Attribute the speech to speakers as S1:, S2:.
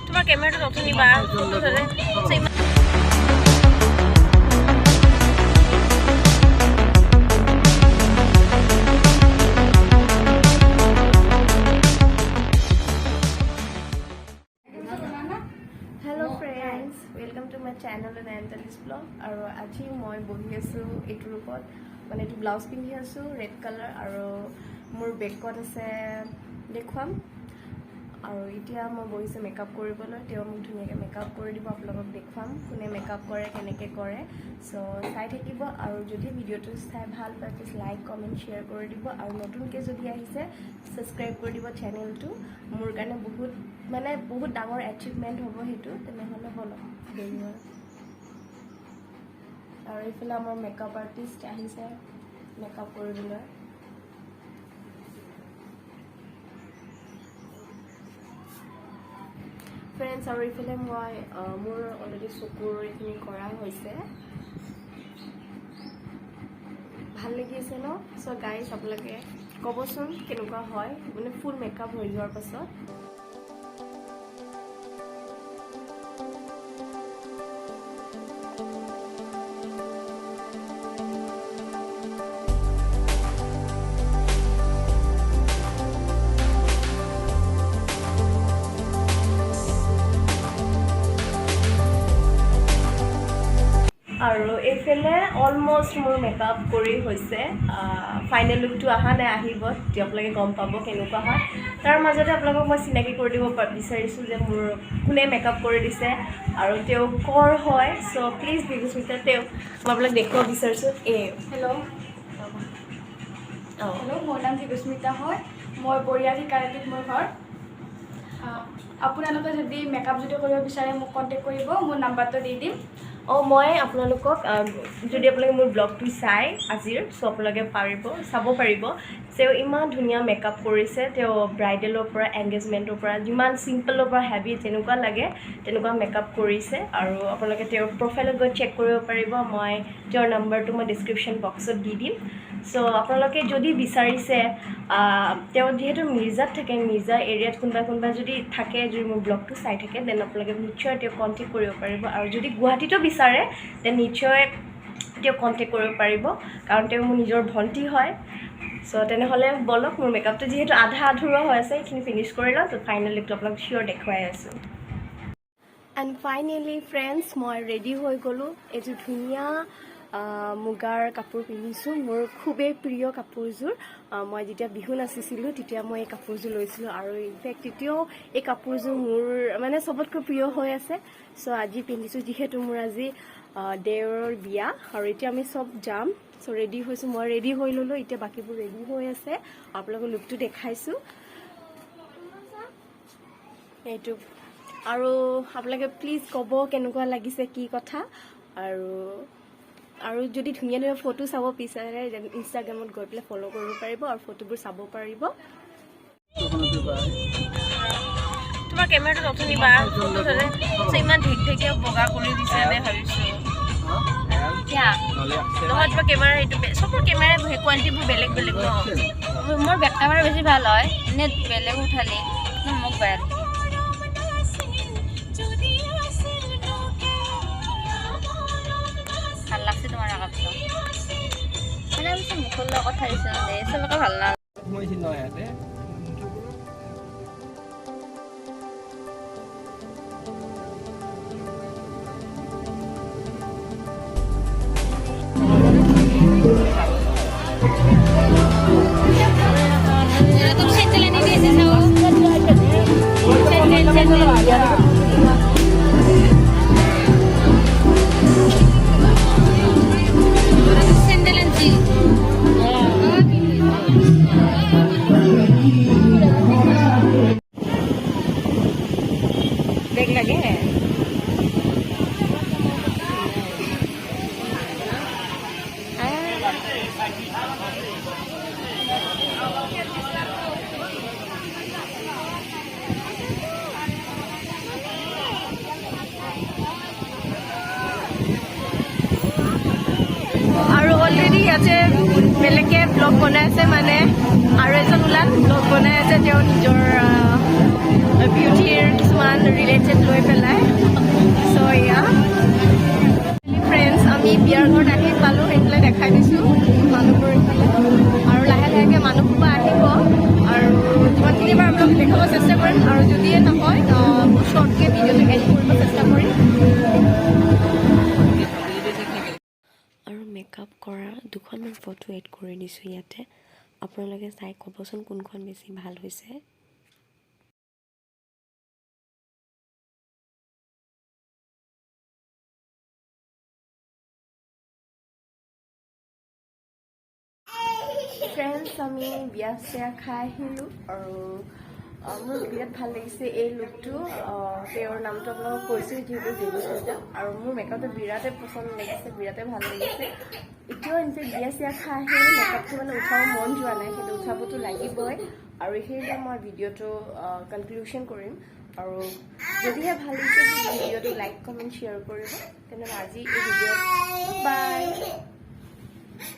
S1: তোমাৰ কেমেৰাটো নথনি বা photo. Hello friends, welcome to my channel Nayantali's vlog. আৰু আজি মই বহি আছোঁ এইটো ৰূপত, মানে এইটো ব্লাউজ পিন্ধি আছোঁ ৰেড কালাৰ, আৰু মোৰ বেকত আছে, দেখুৱাম। আৰু এতিয়া মই বহিছোঁ মেকআপ কৰিবলৈ। তেওঁ মোক ধুনীয়াকৈ মেকআপ কৰি দিব। আপোনালোকক দেখুৱাম কোনে মেকআপ কৰে, কেনেকৈ কৰে। চ' চাই থাকিব আৰু যদি ভিডিঅ'টো চাই ভাল পায়, প্লিজ লাইক, কমেণ্ট, শ্বেয়াৰ কৰি দিব আৰু নতুনকৈ যদি আহিছে, ছাবস্ক্ৰাইব কৰি দিব চেনেলটো। মোৰ কাৰণে বহুত, মানে বহুত ডাঙৰ এচিভমেণ্ট হ'ব সেইটো। তেনেহ'লে ব'লক, দেৰি হয়। আৰু এইফালে আমাৰ মেকআপ আৰ্টিষ্ট আহিছে মেকআপ কৰিবলৈ। ফ্ৰেণ্ডছ, আৰু এইফালে মই মোৰ অলৰেডি চকুৰ এইখিনি কৰা হৈছে। ভাল লাগি আছে ন? চ' গাইজ, আপোনালোকে ক'বচোন কেনেকুৱা হয়, মানে ফুল মেকআপ হৈ যোৱাৰ পাছত। আৰু এইফালে অলমষ্ট মোৰ মেকআপ কৰি হৈছে। ফাইনেল লুকটো অহা নাই, আহিব, তেতিয়া আপোনালোকে গম পাব কেনেকুৱা হয়। তাৰ মাজতে আপোনালোকক মই চিনাকি কৰি দিব বিচাৰিছোঁ যে মোৰ কোনে মেকআপ কৰি দিছে আৰু তেওঁ কৰ হয়। চ' প্লিজ বিহুস্মিতা, তেওঁক মই আপোনাক দেখুৱাব বিচাৰিছোঁ। এই
S2: হেল্ল'।
S1: অঁ।
S2: হেল্ল', মোৰ নাম জিগুস্মিতা হয়। মই বৰিয়াৰী কাৰাটিত মোৰ ঘৰ। আপোনালোকে যদি মেকআপ যদি কৰিব বিচাৰে, মোক কণ্টেক্ট কৰিব। মোৰ নাম্বাৰটো দি দিম।
S1: অঁ, মই আপোনালোকক যদি আপোনালোকে মোৰ ব্লগটো চাই আজিৰ, চ' আপোনালোকে পাৰিব, চাব পাৰিব। তেওঁ ইমান ধুনীয়া মেকআপ কৰিছে। তেওঁ ব্ৰাইডেলৰ পৰা, এংগেজমেণ্টৰ পৰা, যিমান চিম্পলৰ পৰা হেভি যেনেকুৱা লাগে তেনেকুৱা মেকআপ কৰিছে। আৰু আপোনালোকে তেওঁৰ প্ৰফাইলত গৈ চেক কৰিব পাৰিব। মই তেওঁৰ নাম্বাৰটো মই ডিছক্ৰিপশ্যন বক্সত দি দিম। চ' আপোনালোকে যদি বিচাৰিছে, তেওঁ যিহেতু মিৰ্জাত থাকে, মিৰ্জা এৰিয়াত কোনোবা কোনোবা যদি থাকে, যদি মোৰ ব্লগটো চাই থাকে, then আপোনালোকে নিশ্চয় তেওঁক কণ্টেক্ট কৰিব পাৰিব। আৰু যদি গুৱাহাটীতো বিচাৰে, then নিশ্চয় তেওঁক কণ্টেক্ট কৰিব পাৰিব, কাৰণ তেওঁ মোৰ নিজৰ ভণ্টি হয়। চ' তেনেহ'লে ব'লক, মোৰ মেকআপটো যিহেতু আধা আধৰুৱা হৈ আছে, এইখিনি ফিনিছ কৰি লওঁ। ত' ফাইনেল লুকটো আপোনাক চিয়'ৰ দেখুৱাই আছোঁ। এণ্ড ফাইনেলি ফ্ৰেণ্ডছ, মই ৰেডি হৈ গ'লোঁ। এইযোৰ ধুনীয়া মুগাৰ কাপোৰ পিন্ধিছোঁ, মোৰ খুবেই প্ৰিয় কাপোৰযোৰ। মই যেতিয়া বিহু নাচিছিলোঁ, তেতিয়া মই এই কাপোৰযোৰ লৈছিলোঁ আৰু ইনফেক্ট তেতিয়াও এই কাপোৰযোৰ মোৰ মানে চবতকৈ প্ৰিয় হৈ আছে। চ' আজি পিন্ধিছোঁ, যিহেতু মোৰ আজি দেওৰৰ বিয়া আৰু এতিয়া আমি চব যাম। চ' ৰেডি হৈছোঁ, মই ৰেডি হৈ ল'লোঁ, এতিয়া বাকীবোৰ ৰেডি হৈ আছে। আপোনালোকৰ লুকটো দেখাইছোঁ এইটো। আৰু আপোনালোকে প্লিজ ক'ব কেনেকুৱা লাগিছে, কি কথা। আৰু আৰু যদি ধুনীয়া ধুনীয়া ফটো চাব বিচাৰে, ইনষ্টাগ্ৰামত গৈ পেলাই ফ'ল' কৰিব পাৰিব আৰু ফটোবোৰ চাব পাৰিব। তোমাৰ কেমেৰাটো নথনি বা ফটো ইমান ঢেক ঢেকীয়া বগা কৰি দিছে নে ভাবিছো। নহয়, তোমাৰ কেমেৰা সেইটো চবৰ কেমেৰা কোৱালিটিবোৰ বেলেগ বেলেগ ন।
S3: মোৰ বেক কেমেৰা বেছি ভাল হয়। এনে বেলেগ উঠালে মোক বেয়া লাগে। ভাল লাগছে তোমাৰ মেকআপটো। মানে পিছে মুখৰ লগত কথা দিছে দে, চবকে ভাল নালাগে।
S4: সোমাইছিল নহয় ইয়াতে।
S3: চেণ্ডেল আনি দিছে, চাওঁ চেণ্ডেল, চেণ্ডেল। চেণ্ডেল আনছি।
S1: বেগ লাগে। আৰু অলৰেডি ইয়াতে বেলেগকে ব্লগ বনাই আছে, মানে আৰু এজন ওলাল, ব্লগ বনাই আছে তেওঁ নিজৰ।
S3: দেখাব চেষ্টা কৰিম আৰু যদিহে নহয়, শ্বৰ্টকৈ ভিডিঅ'টো এণ্ড কৰিব চেষ্টা কৰিম।
S1: আৰু মেকআপ কৰা দুখনমান ফটো এড কৰি দিছোঁ ইয়াতে। আপোনালোকে চাই ক'বচোন কোনখন বেছি ভাল হৈছে। ফ্ৰেণ্ডছ, আমি বিয়া চিয়া খাই আহিলোঁ আৰু মোৰ বিৰাট ভাল লাগিছে এই লুকটো। তেওঁৰ নামটো আপোনালোকক কৈছোঁ যিহেতু, দেৱস্মিতা। আৰু মোৰ মেকআপটো বিৰাটেই পচন্দ লাগিছে, বিৰাটেই ভাল লাগিছে। এতিয়াও ইনফেক্ট বিয়া চিয়া খাই আহিলোঁ, মেকআপটো মানে উঠাব মন যোৱা নাই, সেইটো উঠাবতো লাগিবই। আৰু এইখিনিতে মই ভিডিঅ'টো কনক্লুশ্যন কৰিম। আৰু যদিহে ভাল লাগিছে ভিডিঅ'টো, লাইক, কমেণ্ট, শ্বেয়াৰ কৰিব। তেনেহ'লে আজি এই ভিডিঅ'